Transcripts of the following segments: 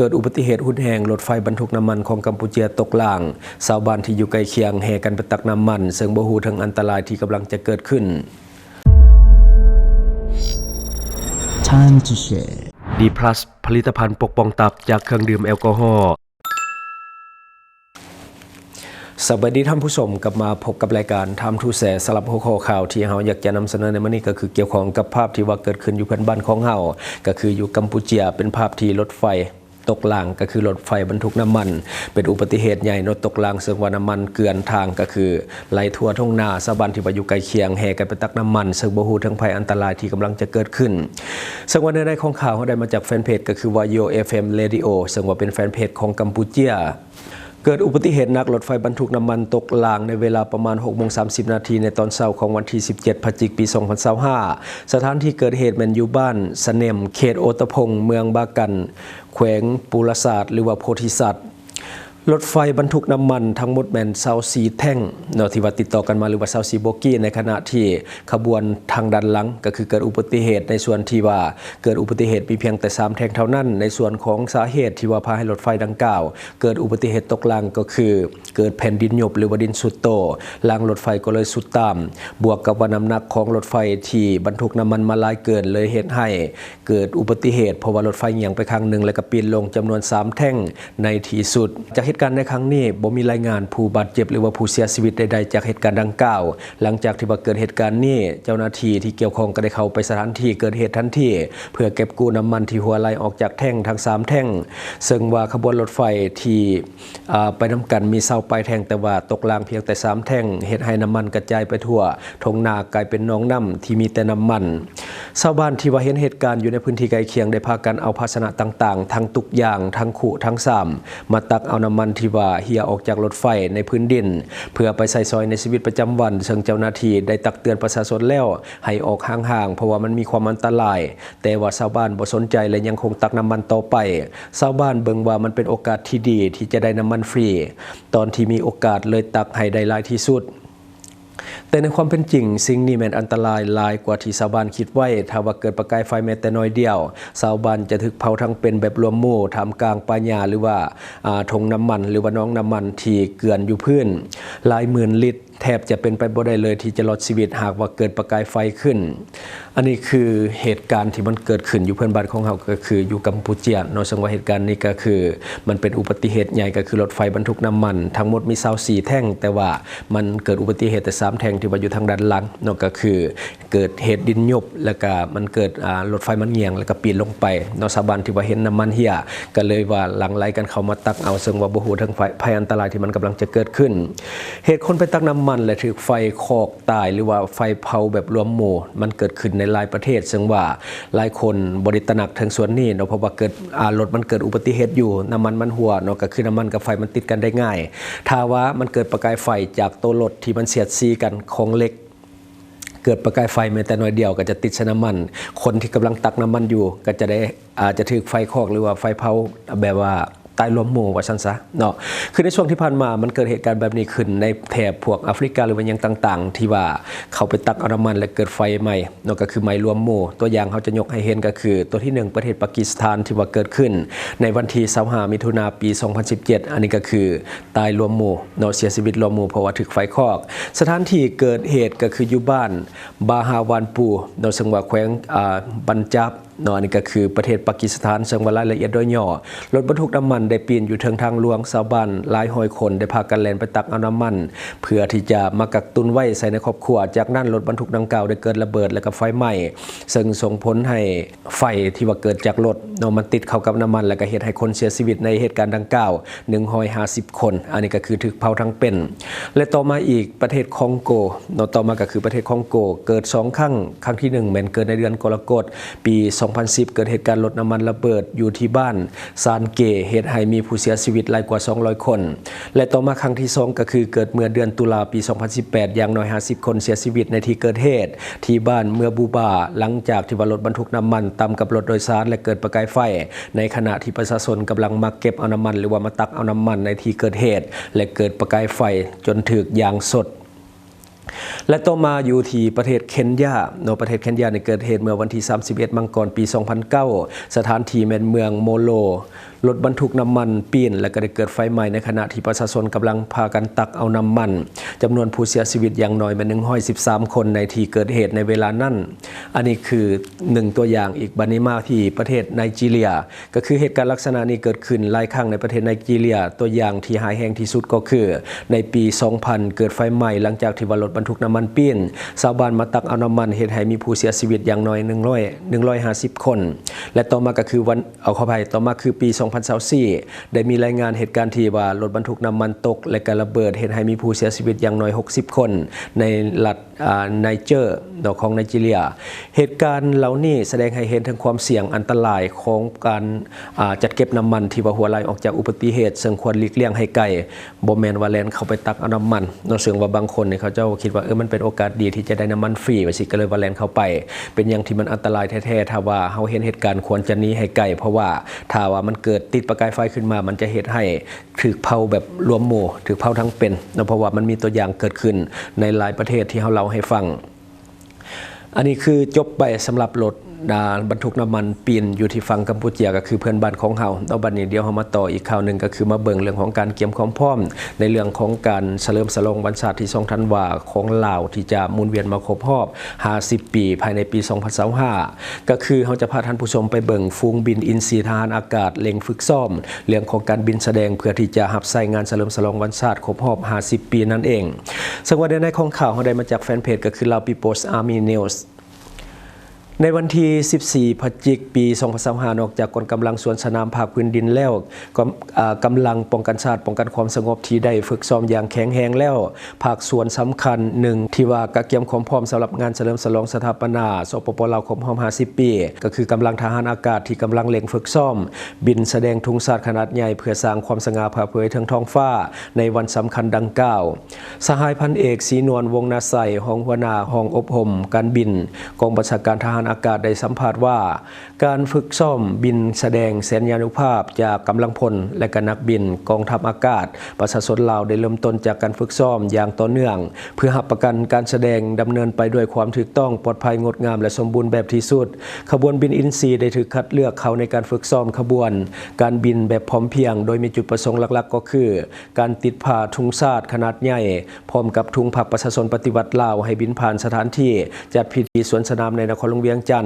ເກີດອຸບັດຕິເຫດຮຸນແຮງ, ລົດໄຟບັນທຸກນ້ຳມັນຂອງກຳປູເຈຍຕົກລາງ. ຊາວບ້ານທີ່ຢູ່ໃກ້ຄຽງແຫ່ກັນໄປຕັກນ້ຳມັນ, ເຊິ່ງບໍ່ຮູ້ເຖິງອັນຕະລາຍທີ່ກຳລັງຈະເກີດຂຶ້ນ. Time to share. ດີພລັສ ຜະລິດຕະພັນປົກປ້ອງຕັບຈາກເຄື່ອງດື່ມແອລກໍຮໍ. ສະບາຍດີທ່ານຜູ້ຊົມ, ກັບມາພົບກັບລາຍການ Time to Share. ສຳລັບຫົວຂໍ້ຂ່າວທີ່ເຮົາຢາກຈະນຳສະເໜີໃນມື້ນີ້ ກໍຄືກ່ຽວຂ້ອງກັບພາບທີ່ວ່າເກີດຂຶ້ນຢູ່ເພື່ອນບ້ານຂອງເຮົາ, ກໍຄືຢູ່ກຳປູເຈຍ, ເປັນພາບທີ່ລົດໄຟຕົກລາງ, ກໍຄືລົດໄຟບັນທຸກນ້ຳມັນ ເປັນອຸບັດຕິເຫດໃຫຍ່ເນາະ ຕົກລາງ, ເຊິ່ງວ່ານ້ຳມັນເກືອນທາງ, ກໍຄືໄຫຼທົ່ວທົ່ງນາ. ຊາວບ້ານທີ່ວ່າຢູ່ໃກ້ຄຽງແຫ່ກັນໄປຕັກນ້ຳມັນ, ເຊິ່ງບໍ່ຮູ້ເຖິງໄພອັນຕະລາຍທີ່ກຳລັງຈະເກີດຂຶ້ນ. ເຊິ່ງວ່າເນື້ອໃນຂອງຂ່າວເຮົາໄດ້ມາຈາກແຟນເພຈ ກໍຄືວ່າ Yo F M Radio, ເຊິ່ງວ່າເປັນແຟນເພຈຂອງກຳປູເຈຍ. ເກີດອຸບັດຕິເຫດໜັກ, ລົດໄຟບັນທຸກນ້ຳມັນຕົກລາງໃນເວລາປະມານຫົກໂມງສາມສິບນາທີ ໃນຕອນເຊົ້າຂອງວັນທີສິບເຈັດ ພະຈິກ ປີສອງພັນຊາວຫ້າ. ສະຖານທີ່ເກີດເຫດແມ່ນຢູ່ບ້ານສະເໜັມ, ເຂດໂອຕະພົງ, ເມືອງບາກັນ, ແຂວງປຸລະສາດ ຫຼືວ່າໂພທິສັດ. ລົດໄຟບັນທຸກນ້ຳມັນທັງໝົດແມ່ນຊາວສີ່ແທ່ງເນາະ ທີ່ວ່າຕິດຕໍ່ກັນມາ ຫຼືວ່າຊາວສີ່ໂບກີ້, ໃນຂະນະທີ່ຂະບວນທາງດ້ານຫຼັງ ກໍຄືເກີດອຸບັດຕິເຫດໃນສ່ວນທີ່ວ່າເກີດອຸບັດຕິເຫດມີພຽງແຕ່ສາມແທ່ງເທົ່ານັ້ນ. ໃນສ່ວນຂອງສາເຫດທີ່ວ່າພາໃຫ້ລົດໄຟດັ່ງກ່າວ ເກີດອຸບັດຕິເຫດຕົກລາງ ກໍຄືເກີດແຜ່ນດິນຍຸບ ຫຼືວ່າດິນຊຸດໂຕ, ລາງລົດໄຟກໍເລີຍຊຸດຕາມ, ບວກກັບວ່ານ້ຳໜັກຂອງລົດໄຟທີ່ບັນທຸກນ້ຳມັນມາຫຼາຍເກີນ ເລີຍເຮັດໃຫ້ເກີດອຸບັດຕິເຫດ, ເພາະວ່າລົດໄຟຫງຽງໄປຂ້າງໜຶ່ງ ແລ້ວກໍປີນລົງຈຳນວນສາມແທ່ງໃນທີ່ສຸດ. ຈາກເຫດການໃນຄັ້ງນີ້ ບໍ່ມີລາຍງານຜູ້ບາດເຈັບ ຫຼືວ່າຜູ້ເສຍຊີວິດໃດໆຈາກເຫດການດັ່ງກ່າວ. ຫຼັງຈາກທີ່ວ່າເກີດເຫດການນີ້, ເຈົ້າໜ້າທີ່ທີ່ກ່ຽວຂ້ອງກໍໄດ້ເຂົ້າໄປສະຖານທີ່ເກີດເຫດທັນທີ ເພື່ອເກັບກູ້ນ້ຳມັນທີ່ຮົ່ວໄຫຼອອກຈາກແທ່ງທັງສາມແທ່ງ, ເຊິ່ງວ່າຂະບວນລົດໄຟທີ່ ອາ ໄປນຳກັນມີຊາວປາຍແທ່ງ, ແຕ່ວ່າຕົກລາງພຽງແຕ່ສາມແທ່ງ, ເຮັດໃຫ້ນ້ຳມັນກະຈາຍໄປທົ່ວທົ່ງນາ, ກາຍເປັນໜອງນ້ຳທີ່ມີແຕ່ນ້ຳມັນ. ຊາວບ້ານທີ່ວ່າເຫັນເຫດການຢູ່ໃນພື້ນທີ່ໃກ້ຄຽງ ໄດ້ພາກັນເອົາພາຊະນະຕ່າງໆ, ທັງຕຸກຢາງ, ທັງຄຸ, ທັງຊາມ, ມາຕັກເອົານ້ຳມັນທີ່ວ່າເຮ່ຍອອກຈາກລົດໄຟໃນພື້ນດິນ ເພື່ອໄປໃຊ້ສອຍໃນຊີວິດປະຈຳວັນ, ເຊິ່ງເຈົ້າໜ້າທີ່ໄດ້ຕັກເຕືອນປະຊາຊົນແລ້ວໃຫ້ອອກຫ່າງໆ, ເພາະວ່າມັນມີຄວາມອັນຕະລາຍ, ແຕ່ວ່າຊາວບ້ານບໍ່ສົນໃຈ ແລະ ຍັງຄົງຕັກນ້ຳມັນຕໍ່ໄປ. ຊາວບ້ານເບິ່ງວ່າມັນເປັນໂອກາດທີ່ດີທີ່ຈະໄດ້ນ້ຳມັນຟຣີ, ຕອນທີ່ມີໂອກາດເລີຍຕັກໃຫ້ໄດ້ຫຼາຍທີ່ສຸດ. ແຕ່ໃນຄວາມເປັນຈິງ, ສິ່ງນີ້ແມ່ນອັນຕະລາຍຫຼາຍກວ່າທີ່ຊາວບ້ານຄິດໄວ້. ຖ້າວ່າເກີດປະກາຍໄຟແມ້ແຕ່ໜ້ອຍດຽວ, ຊາວບ້ານຈະຖືກເຜົາທັງເປັນແບບລວມໝູ່, ທ່າມກາງປ່າຫຍ້າ ຫຼືວ່າ ອາ ຖົງນ້ຳມັນ ຫຼືວ່າໜອງນ້ຳມັນທີ່ເກືອນຢູ່ພື້ນຫຼາຍໝື່ນລິດ. ແທບຈະເປັນໄປບໍ່ໄດ້ເລີຍທີ່ຈະລອດຊີວິດຫາກວ່າເກີດປະກາຍໄຟຂຶ້ນ. ອັນນີ້ຄືເຫດການທີ່ມັນເກີດຂຶ້ນຢູ່ເພື່ອນບ້ານຂອງເຮົາ ກໍຄືຢູ່ກຳປູເຈຍເນາະ, ເຊິ່ງວ່າເຫດການນີ້ກໍຄືມັນເປັນອຸບັດຕິເຫດໃຫຍ່ ກໍຄືລົດໄຟບັນທຸກນ້ຳມັນ ທັງໝົດມີຊາວສີ່ແທ່ງ, ແຕ່ວ່າມັນເກີດອຸບັດຕິເຫດແຕ່ສາມແທ່ງທີ່ວ່າຢູ່ທາງດ້ານຫຼັງເນາະ, ກໍຄື ເກີດເຫດດິນຍຸບ ແລ້ວກະມັນເກີດ ອາ ລົດໄຟມັນຫງຽງ ແລ້ວກະປີນລົງໄປເນາະ. ຊາວບ້ານທີ່ວ່າເຫັນນ້ຳມັນເຮ່ຍ ກະເລີຍວ່າຫຼັ່ງໄຫຼກັນເຂົ້າມາຕັກເອົາ, ເຊິ່ງວ່າບໍ່ຮູ້ເຖິງໄພ ໄພອັນຕະລາຍທີ່ມັນກຳລັງຈະເກີດຂຶ້ນ. ເຫດຄົນໄປຕັກນ້ຳມັນ ແລະ ຖືກໄຟຄອກຕາຍ ຫຼືວ່າໄຟເຜົາແບບລວມໝູ່ ມັນເກີດຂຶ້ນໃນຫຼາຍປະເທດ, ເຊິ່ງວ່າຫຼາຍຄົນບໍ່ໄດ້ຕະໜັກເຖິງສ່ວນນີ້ເນາະ, ເພາະວ່າເກີດ ອາ ລົດມັນເກີດອຸບັດຕິເຫດຢູ່, ນ້ຳມັນມັນຮົ່ວເນາະ, ກໍຄືນ້ຳມັນກັບໄຟມັນຕິດກັນໄດ້ງ່າຍ. ຖ້າວ່າມັນເກີດປະກາຍໄຟຈາກໂຕລົດທີ່ມັນສຽດສີກັນຂອງເຫຼັກ, ເກີດປະກາຍໄຟແມ້ແຕ່ໜ້ອຍດຽວກໍຈະຕິດໃສ່ນ້ຳມັນ, ຄົນທີ່ກຳລັງຕັກນ້ຳມັນຢູ່ກໍຈະໄດ້ ອາດຈະຖືກໄຟຄອກ ຫຼືວ່າໄຟເຜົາແບບວ່າຕາຍລວມໝູ່ວ່າຊັ້ນຊະເນາະ. ຄືໃນຊ່ວງທີ່ຜ່ານມາມັນເກີດເຫດການແບບນີ້ຂຶ້ນໃນແຖບພວກອາຟຣິກາ ຫຼືວ່າຫຍັງຕ່າງໆ ທີ່ວ່າເຂົາໄປຕັກເອົານ້ຳມັນ ແລະ ເກີດໄຟໄໝ້ເນາະ, ກໍຄືໄໝ້ລວມໝູ່. ຕົວຢ່າງເຮົາຈະຍົກໃຫ້ເຫັນກໍຄື ຕົວທີໜຶ່ງ ປະເທດປາກີສຖານ ທີ່ວ່າເກີດຂຶ້ນໃນວັນທີຊາວຫ້າ ມິຖຸນາ ປີສອງພັນສິບເຈັດ, ອັນນີ້ກໍຄື ຕາຍລວມໝູ່ເນາະ, ເສຍຊີວິດລວມໝູ່ ເພາະວ່າຖືກໄຟຄອກ. ສະຖານທີ່ເກີດເຫດກໍຄືຢູ່ບ້ານບາຮາວານປູເນາະ, ເຊິ່ງວ່າແຂວງ ອາ ບັນຈາບເນາະ, ອັນນີ້ກໍຄືປະເທດປາກີສຖານ, ເຊິ່ງວ່າລາຍລະອຽດໂດຍຫຍໍ້, ລົດບັນທຸກນ້ຳມັນໄດ້ປີນຢູ່ເທິງທາງຫຼວງ, ຊາວບ້ານຫຼາຍຮ້ອຍຄົນໄດ້ພາກັນແລ່ນໄປຕັກເອົານ້ຳມັນ ເພື່ອທີ່ຈະມາກັກຕຸນໄວ້ໃສ່ໃນຄອບຄົວ. ຈາກນັ້ນລົດບັນທຸກດັ່ງກ່າວໄດ້ເກີດລະເບີດ ແລ້ວກໍໄຟໄໝ້, ເຊິ່ງສົ່ງຜົນໃຫ້ ໄຟທີ່ວ່າເກີດຈາກລົດເນາະ ມັນຕິດເຂົ້າກັບນ້ຳມັນ ແລ້ວກໍເຮັດໃຫ້ຄົນເສຍຊີວິດໃນເຫດການດັ່ງກ່າວ ໜຶ່ງຮ້ອຍຫ້າສິບຄົນ, ອັນນີ້ກໍຄືຖືກເຜົາທັງເປັນ. ແລະ ຕໍ່ມາອີກປະເທດຄອງໂກເນາະ, ຕໍ່ມາກໍຄືປະເທດຄອງໂກ ເກີດສອງຄັ້ງ, ຄັ້ງທີໜຶ່ງແມ່ນເກີດໃນເດືອນກໍລະກົດ ປີສອງພັນສິບ ເກີດເຫດການລົດນ້ຳມັນລະເບີດຢູ່ທີ່ບ້ານຊານເກ, ເຮັດໃຫ້ມີຜູ້ເສຍຊີວິດຫຼາຍກວ່າສອງຮ້ອຍຄົນ. ແລະ ຕໍ່ມາຄັ້ງທີສອງກໍຄືເກີດເມື່ອເດືອນຕຸລາປີສອງພັນສິບແປດ, ຢ່າງໜ້ອຍຫ້າສິບຄົນເສຍຊີວິດໃນທີ່ເກີດເຫດ ທີ່ບ້ານເມືອງບູບາ, ຫຼັງຈາກທີ່ວ່າລົດບັນທຸກນ້ຳມັນຕຳກັບລົດໂດຍສານ ແລະ ເກີດປະກາຍໄຟ ໃນຂະນະທີ່ປະຊາຊົນກຳລັງມາເກັບເອົານ້ຳມັນ ຫຼືວ່າມາຕັກເອົານ້ຳມັນໃນທີ່ເກີດເຫດ ແລະ ເກີດປະກາຍໄຟຈົນຖືກຢາງສົດ. ແລະ ຕໍ່ມາຢູ່ທີ່ປະເທດເຄນຢາເນາະ, ປະເທດເຄນຢານີ້ເກີດເຫດເມື່ອວັນທີສາມສິບເອັດ ມັງກອນ ປີສອງພັນເກົ້າ, ສະຖານທີ່ແມ່ນເມືອງໂມໂລ ລົດບັນທຸກນ້ຳມັນປີ້ນ ແລະ ກໍໄດ້ເກີດໄຟໄໝ້ ໃນຂະນະທີ່ປະຊາຊົນກຳລັງພາກັນຕັກເອົານ້ຳມັນ. ຈຳນວນຜູ້ເສຍຊີວິດຢ່າງໜ້ອຍແມ່ນໜຶ່ງຮ້ອຍສິບສາມຄົນໃນທີ່ເກີດເຫດໃນເວລານັ້ນ. ອັນນີ້ຄືໜຶ່ງຕົວຢ່າງ. ອີກບາດນີ້ມາທີ່ປະເທດໄນຈີເຣຍ ກໍຄືເຫດການລັກສະນະນີ້ເກີດຂຶ້ນຫຼາຍຄັ້ງໃນປະເທດໄນຈີເຣຍ. ຕົວຢ່າງທີ່ຮ້າຍແຮງທີ່ສຸດກໍຄືໃນປີສອງພັນ ເກີດໄຟໄໝ້ ຫຼັງຈາກທີ່ວ່າລົດບັນທຸກນ້ຳມັນປີ້ນ ຊາວບ້ານມາຕັກເອົານ້ຳມັນ ເຮັດໃຫ້ມີຜູ້ເສຍຊີວິດຢ່າງໜ້ອຍໜຶ່ງຮ້ອຍ ໜຶ່ງຮ້ອຍຫ້າສິບຄົນ ແລະ ຕໍ່ມາກໍຄືວັນ ຂໍອະໄພ ຕໍ່ມາຄືປີສອງພັນຊາວສີ່ ໄດ້ມີລາຍງານເຫດການທີ່ວ່າລົດບັນທຸກນ້ຳມັນຕົກ ແລະ ກະລະເບີດ ເຮັດໃຫ້ມີຜູ້ເສຍຊີວິດຢ່າງໜ້ອຍຫົກສິບຄົນ ໃນລັດ ອາ ໄນເຈີ ເນາະ ຂອງໄນຈີເຣຍ. ເຫດການເຫຼົ່ານີ້ສະແດງໃຫ້ເຫັນເຖິງຄວາມສ່ຽງອັນຕະລາຍຂອງການ ອາ ຈັດເກັບນ້ຳມັນທີ່ວ່າຮົ່ວໄຫຼອອກຈາກອຸບັດຕິເຫດ, ເຊິ່ງຄວນຫຼີກລ່ຽງໃຫ້ໄກ. ບໍ່ແມ່ນວ່າແລ່ນເຂົ້າໄປຕັກເອົານ້ຳມັນເນາະ, ເຊິ່ງວ່າບາງຄົນນີ້ເຂົາເຈົ້າຄິດວ່າ ເອີ ມັນເປັນໂອກາດດີທີ່ຈະໄດ້ນ້ຳມັນຟຣີ ວ່າຊີ້ ກໍເລີຍວ່າແລ່ນເຂົ້າໄປ. ເປັນຫຍັງທີ່ມັນອັນຕະລາຍແທ້ໆ? ຖ້າວ່າເຮົາເຫັນເຫດການຄວນຈະໜີໃຫ້ໄກ, ເພາະວ່າຖ້າວ່າມັນເກີດຕິດປະກາຍໄຟຂຶ້ນມາ, ມັນຈະເຮັດໃຫ້ຖືກເຜົາແບບລວມໝູ່, ຖືກເຜົາທັງເປັນເນາະ, ເພາະວ່າມັນມີຕົວຢ່າງເກີດຂຶ້ນໃນຫຼາຍປະເທດທີ່ເຮົາເລົ່າໃຫ້ຟັງ. ອັນນີ້ຄືຈົບໄປສຳລັບລົດ ອ່າ ບັນທຸກນ້ຳມັນປີ້ນຢູ່ທີ່ຝັ່ງກຳປູເຈຍ ກໍຄືເພື່ອນບ້ານຂອງເຮົາເນາະ. ບັດນີ້ດຽວເຮົາມາຕໍ່ອີກຂ່າວໜຶ່ງ ກໍຄືມາເບິ່ງເລື່ອງຂອງການກຽມຄວາມພ້ອມໃນເລື່ອງຂອງການສະເຫຼີມສະຫຼອງວັນຊາດທີສອງທັນວາຂອງລາວ ທີ່ຈະໝູນວຽນມາຄົບຮອບຫ້າສິບປີພາຍໃນປີສອງພັນຊາວຫ້າ. ກໍຄືເຮົາຈະພາທ່ານຜູ້ຊົມໄປເບິ່ງຝູງບິນອິນຊີທະຫານອາກາດເລັ່ງຝຶກຊ້ອມເລື່ອງຂອງການບິນສະແດງ ເພື່ອທີ່ຈະຮັບໃຊ້ງານສະເຫຼີມສະຫຼອງວັນຊາດຄົບຮອບຫ້າສິບປີນັ້ນເອງ. ເຊິ່ງວ່າໃນໃນຂອງຂ່າວເຮົາໄດ້ມາຈາກແຟນເພຈ ກໍຄື Lao People's Army News. ໃນວັນທີສິບສີ່ ພະຈິກ ປີສອງພັນຊາວຫ້າ ນອກຈາກກອງກຳລັງສວນສະໜາມພາກພື້ນດິນແລ້ວ, ກຳ ອາ ກຳລັງປ້ອງກັນຊາດ ປ້ອງກັນຄວາມສະຫງົບທີ່ໄດ້ຝຶກຊ້ອມຢ່າງແຂງແຮງແລ້ວ, ພາກສ່ວນສຳຄັນໜຶ່ງທີ່ວ່າກະກຽມຄວາມພ້ອມສຳລັບງານສະເຫຼີມສະຫຼອງສະຖາປະນາ ສປປ ລາວ ຄົບຮອບຫ້າສິບປີ ກໍຄືກຳລັງທະຫານອາກາດທີ່ກຳລັງເລັ່ງຝຶກຊ້ອມບິນສະແດງທຸງຊາດຂະໜາດໃຫຍ່ ເພື່ອສ້າງຄວາມສະຫງ່າຜ່າເຜີຍເທິງທ້ອງຟ້າໃນວັນສຳຄັນດັ່ງກ່າວ. ສະຫາຍພັນເອກ ສີນວນ ວົງນາໄຊ ຮອງຫົວໜ້າຫ້ອງອົບຮົມການບິນ ກອງບັນຊາການທະຫານອາກາດ ໄດ້ສຳພາດວ່າ ການຝຶກຊ້ອມບິນສະແດງແສນຍານຸພາບຈາກກຳລັງພົນ ແລະ ກະນັກບິນກອງທັບອາກາດ ປະຊາຊົນລາວໄດ້ເລີ່ມຕົ້ນຈາກການຝຶກຊ້ອມຢ່າງຕໍ່ເນື່ອງ ເພື່ອຮັບປະກັນການສະແດງດຳເນີນໄປດ້ວຍຄວາມຖືກຕ້ອງ, ປອດໄພ, ງົດງາມ ແລະ ສົມບູນແບບທີ່ສຸດ. ຂະບວນບິນອິນຊີໄດ້ຖືກຄັດເລືອກເຂົ້າໃນການຝຶກຊ້ອມຂະບວນການບິນແບບພ້ອມພຽງ, ໂດຍມີຈຸດປະສົງຫຼັກໆ ກໍຄື ການຕິດຜ້າທຸງຊາດຂະໜາດໃຫຍ່ ພ້ອມກັບທຸງພັກປະຊາຊົນປະຕິວັດລາວ ໃຫ້ບິນຜ່ານສະຖານທີ່ຈັດພິທີສວນສະໜາມໃນນະຄອນຫຼວງວຽງຈັນ.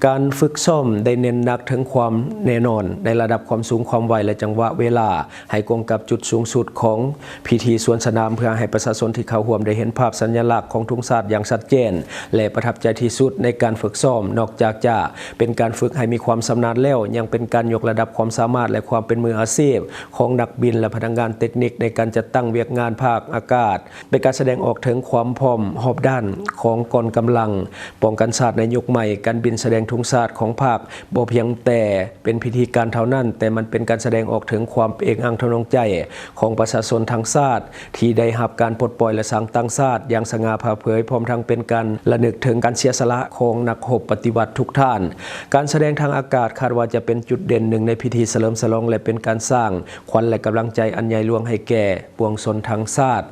ການຝຶກຊ້ອມໄດ້ເນັ້ນໜັກເຖິງຄວາມແນ່ນອນໃນລະດັບຄວາມສູງ, ຄວາມໄວ ແລະ ຈັງຫວະເວລາ ໃຫ້ກົງກັບຈຸດສູງສຸດຂອງພິທີສວນສະໜາມ, ເພື່ອໃຫ້ປະຊາຊົນທີ່ເຂົ້າຮ່ວມໄດ້ເຫັນພາບສັນຍະລັກຂອງທຸງຊາດຢ່າງຊັດເຈນ ແລະ ປະທັບໃຈທີ່ສຸດໃນການຝຶກຊ້ອມ. ນອກຈາກຈະເປັນການຝຶກໃຫ້ມີຄວາມຊຳນານແລ້ວ, ຍັງເປັນການຍົກລະດັບຄວາມສາມາດ ແລະ ຄວາມເປັນມືອາຊີບ ຂອງນັກບິນ ແລະ ພະນັກງານເຕັກນິກໃນການຈັດຕັ້ງວຽກງານພາກອາກາດ, ເປັນການສະແດງອອກເຖິງຄວາມພ້ອມຮອບດ້ານຂອງກອງກຳລັງປ້ອງກັນຊາດໃນຍຸກໃໝ່. ການບິນສະແດງທຸງຊາດຂອງພາກບໍ່ພຽງແຕ່ເປັນພິທີການເທົ່ານັ້ນ, ແຕ່ມັນເປັນການສະແດງອອກເຖິງຄວາມເອກອ້າງທະນົງໃຈຂອງປະຊາຊົນທັງຊາດ ທີ່ໄດ້ຮັບການປົດປ່ອຍ ແລະ ສ້າງຕັ້ງຊາດຢ່າງສະຫງ່າຜ່າເຜີຍ, ພ້ອມທັງເປັນການລະນຶກເຖິງການເສຍສະຫຼະຂອງນັກຮົບປະຕິວັດທຸກທ່ານ. ການສະແດງທາງອາກາດຄາດວ່າຈະເປັນຈຸດເດັ່ນໜຶ່ງໃນພິທີສະເຫຼີມສະຫຼອງ ແລະ ເປັນການສ້າງຂວັນ ແລະ ກຳລັງໃຈອັນໃຫຍ່ຫຼວງໃຫ້ແກ່ປວງຊົນທັງຊາດ.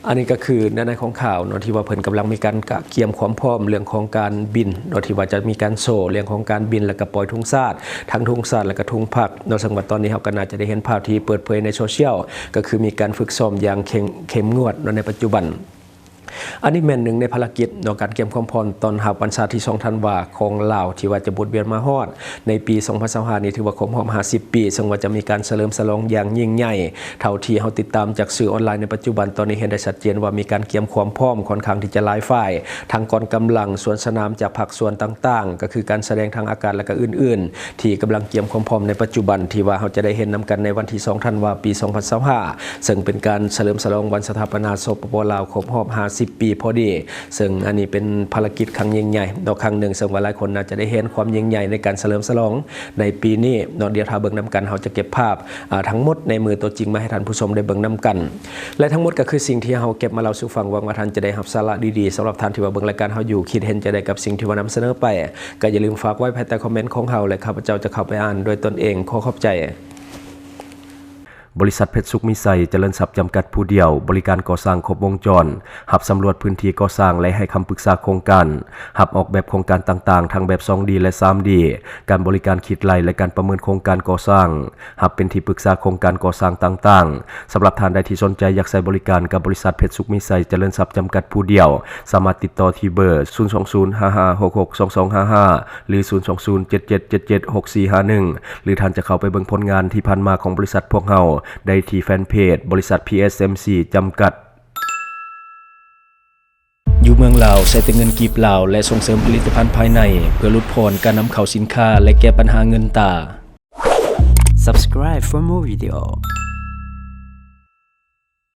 ອັນນີ້ກໍຄືໃນໃນຂອງຂ່າວເນາະ ທີ່ວ່າເພິ່ນກຳລັງມີການກະກຽມຄວາມພ້ອມເລື່ອງຂອງການບິນເນາະ ທີ່ວ່າຈະມີການໂຊເລື່ອງຂອງການບິນ ແລ້ວກໍປ່ອຍທຸງຊາດ, ທັງທຸງຊາດ ແລ້ວກໍທຸງພັກເນາະ. ເຊິ່ງວ່າຕອນນີ້ເຮົາກໍໜ້າຈະໄດ້ເຫັນພາບທີ່ເປີດເຜີຍໃນໂຊຊຽວ ກໍຄືມີການຝຶກຊ້ອມຢ່າງເຄັ່ງ ເຂັ້ມງວດເນາະໃນປັດຈຸບັນ. ອັນນີ້ແມ່ນໜຶ່ງໃນພາລະກິດເນາະ ການກຽມຄວາມພ້ອມຕ້ອນຮັບວັນຊາດທີສອງທັນວາຂອງລາວ ທີ່ວ່າຈະໝູນວຽນມາຮອດໃນປີສອງພັນຊາວຫ້ານີ້ ຖືວ່າຄົບຮອບຫ້າສິບປີ ເຊິ່ງວ່າຈະມີການສະເຫຼີມສະຫຼອງຢ່າງຍິ່ງໃຫຍ່. ເທົ່າທີ່ເຮົາຕິດຕາມຈາກສື່ອອນລາຍໃນປັດຈຸບັນ ຕອນນີ້ເຫັນໄດ້ຊັດເຈນວ່າມີການກຽມຄວາມພ້ອມຂ້ອນຂ້າງທີ່ຈະຫຼາຍຝ່າຍ, ທັງກອງກຳລັງ, ສວນສະໜາມຈາກພາກສ່ວນຕ່າງໆ, ກໍຄືການສະແດງທາງອາກາດ ແລະ ກໍອື່ນໆ ທີ່ກຳລັງກຽມຄວາມພ້ອມໃນປັດຈຸບັນ ທີ່ວ່າເຮົາຈະໄດ້ເຫັນນຳກັນໃນວັນທີສອງທັນວາປີສອງພັນຊາວຫ້າ ເຊິ່ງເປັນການສະເຫຼີມສະຫຼອງວັນສະຖາປະນາ ສປປ ລາວ ຄົບຮອບຫ້າສິບປີພໍດີ. ເຊິ່ງອັນນີ້ເປັນພາລະກິດຄັ້ງຍິ່ງໃຫຍ່ເນາະ ຄັ້ງໜຶ່ງ ເຊິ່ງວ່າຫຼາຍຄົນໜ້າຈະໄດ້ເຫັນຄວາມຍິ່ງໃຫຍ່ໃນການສະເຫຼີມສະຫຼອງໃນປີນີ້ເນາະ. ດຽວຖ້າເບິ່ງນຳກັນ ເຮົາຈະເກັບພາບ ອາ ທັງໝົດໃນມື້ຕົວຈິງມາໃຫ້ທ່ານຜູ້ຊົມໄດ້ເບິ່ງນຳກັນ. ແລະ ທັງໝົດກໍຄືສິ່ງທີ່ເຮົາເກັບມາເລົ່າສູ່ຟັງ. ຫວັງວ່າທ່ານຈະໄດ້ຮັບສາລະດີໆ. ສຳລັບທ່ານທີ່ວ່າເບິ່ງລາຍການເຮົາຢູ່ ຄິດເຫັນຈັ່ງໃດກັບສິ່ງທີ່ວ່ານຳສະເໜີໄປ ກໍຢ່າລືມຝາກໄວ້ພາຍໃຕ້ຄອມເມັນຂອງເຮົາ ແລະ ຂ້າພະເຈົ້າຈະເຂົ້າໄປອ່ານດ້ວຍຕົນເອງ. ຂໍຂອບໃຈ. ບໍລິສັດເພັດສຸກມີໄຊຈະເລີນຊັບຈຳກັດຜູ້ດຽວ, ບໍລິການກໍ່ສ້າງຄົບວົງຈອນ, ຮັບສຳຫຼວດພື້ນທີ່ກໍ່ສ້າງ ແລະ ໃຫ້ຄຳປຶກສາໂຄງການ, ຮັບອອກແບບໂຄງການຕ່າງໆ ທັງແບບສອງດີ ແລະ ສາມດີ, ການບໍລິການຄິດໄລ່ ແລະ ການປະເມີນໂຄງການກໍ່ສ້າງ, ຮັບເປັນທີ່ປຶກສາໂຄງການກໍ່ສ້າງຕ່າງໆ. ສຳລັບທ່ານໃດທີ່ສົນໃຈຢາກໃຊ້ບໍລິການກັບບໍລິສັດເພັດສຸກມີໄຊຈະເລີນຊັບຈຳກັດຜູ້ດຽວ, ສາມາດຕິດຕໍ່ທີ່ເບີ ສູນສອງສູນ ຫ້າຫ້າຫົກຫົກ ສອງສອງຫ້າຫ້າ ຫຼື ສູນສອງສູນ ເຈັດເຈັດເຈັດເຈັດ ຫົກສີ່ຫ້າໜຶ່ງ ຫຼື ທ່ານຈະເຂົ້າໄປເບິ່ງຜົນງານທີ່ຜ່ານມາຂອງບໍລິສັດພວກເຮົາໄດ້ທີ່ແຟນເພຈ ບໍລິສັດ ພີເອັສເອັມຊີ ຈຳກັດ. ຢູ່ເມືອງລາວ ໃຊ້ແຕ່ເງິນກີບລາວ ແລະ ສົ່ງເສີມຜະລິດຕະພັນພາຍໃນ ເພື່ອຫຼຸດຜ່ອນການນຳເຂົ້າສິນຄ້າ ແລະ ແກ້ບັນຫາເງິນຕາ. Subscribe for more video.